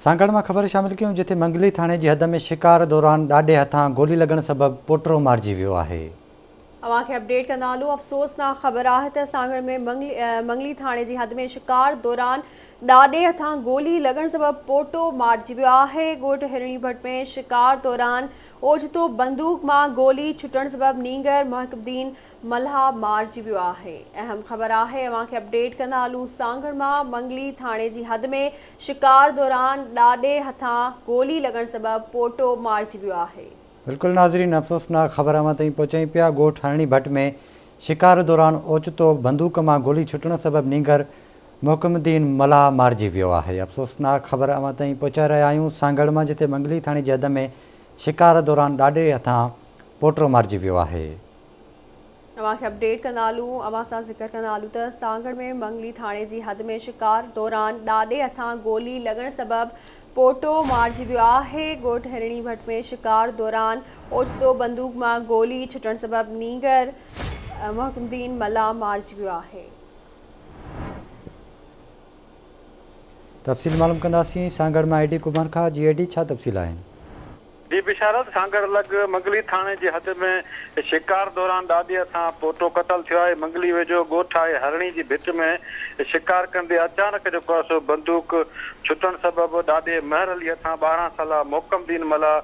سانگهڙ مان خبر شامل ڪيون جتي منگلي ٿاڻي جي حد ۾ شڪار دوران ڏاڏي هٿان گولي لڳڻ سبب پوٽرو مارجي ويو آهي. اوهان کي اپڊيٽ ڪندا هلون افسوسناڪ خبر آهي ته سانگهڙ ۾ منگلي ٿاڻي جي حد ۾ شڪار دوران ڏاڏي هٿان گولي لڳڻ سبب پوٽو مارجي ويو آهي ڳوٺ هرڻي ڀٽ ۾ شڪار دوران اوچتو بندوق مان گولي ڇٽڻ سبب نينگر محڪم الدين ملاح مارجي ويو آهي. اهم خبر آهي اوهان کي اپڊيٽ ڪندا هلون سانگهڙ مان منگلي ٿاڻي جي حد ۾ شڪار دوران ڏاڏي هٿان گولي لڳڻ سبب پوٽو مارجي ويو آهي. بلڪل ناظرين افسوسناڪ خبر اوهان تائين پهچايون پيا ڳوٺ هرڻي ڀٽ ۾ شڪار دوران اوچتو بندوق مان گولي ڇٽڻ سبب نينگر محڪم الدين ملاح مارجي ويو آهي افسوسناڪ خبر اوهان تائين پهچائي رهيا آهيون سانگهڙ مان جتي منگلي ٿاڻي جي حد ۾ شڪار دوران ڏاڏي هٿان پوٽو مارجي ويو آهي. اوهان کي اپڊيٽ ڪندا هلون اوهان سان ذڪر ڪندا هلون ته سانگهڙ ۾ منگلي ٿاڻي جي حد ۾ شڪار دوران ڏاڏي هٿان گولي لڳڻ سبب پوٽو مارجي ويو آهي ڳوٺ هرڻي ڀٽ ۾ شڪار دوران اوچتو بندوق مان گولي ڇٽڻ سبب نينگر محڪم الدين ملاح مارجي ويو آهي. تفصيل معلوم ڪنداسين سانگهڙ مان اي ڊي ڪمار کان جي اي ڊي ڇا تفصيل آهن. جي بشارت، سانگهڙ لڳ منگلي ٿاڻي جي حد ۾ شڪار دوران ڏاڏي هٿان پوٽو قتل ٿيو آهي، منگلي ويجهو ڳوٺ آهي هرڻي جي ڀٽ ۾ شڪار ڪندي اچانڪ جيڪو آهي سو بندوق ڇٽڻ سبب ڏاڏي مهر علي هٿان 12 سالا محڪم دين ملاح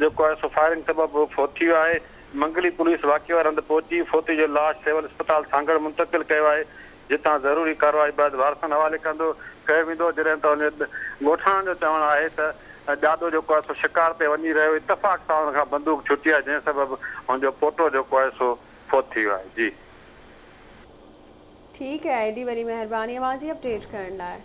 جيڪو آهي سو فائرنگ سبب فوت ٿي ويو آهي، منگلي پوليس واقعي واري هنڌ پهچي فوتي جو لاش سول اسپتال سانگهڙ منتقل ڪيو آهي، جتان ضروري ڪارروائي بعد وارثن حوالي ڪندو ڪيو ويندو جڏهن ته ان ڳوٺاڻن جو چوڻ آهي ته ڏاڏو جيڪو آهي سو شڪار تي وڃي رهيو اتفاق سان ان کان بندوق ڇٽي آهي جنهن سبب هن جو پوٽو جيڪو آهي سو فوت ٿي ويو آهي جي. ٺيڪ آهي ايڏي وڏي مهرباني اوهان جي اپڊيٽ ڪرڻ لاء.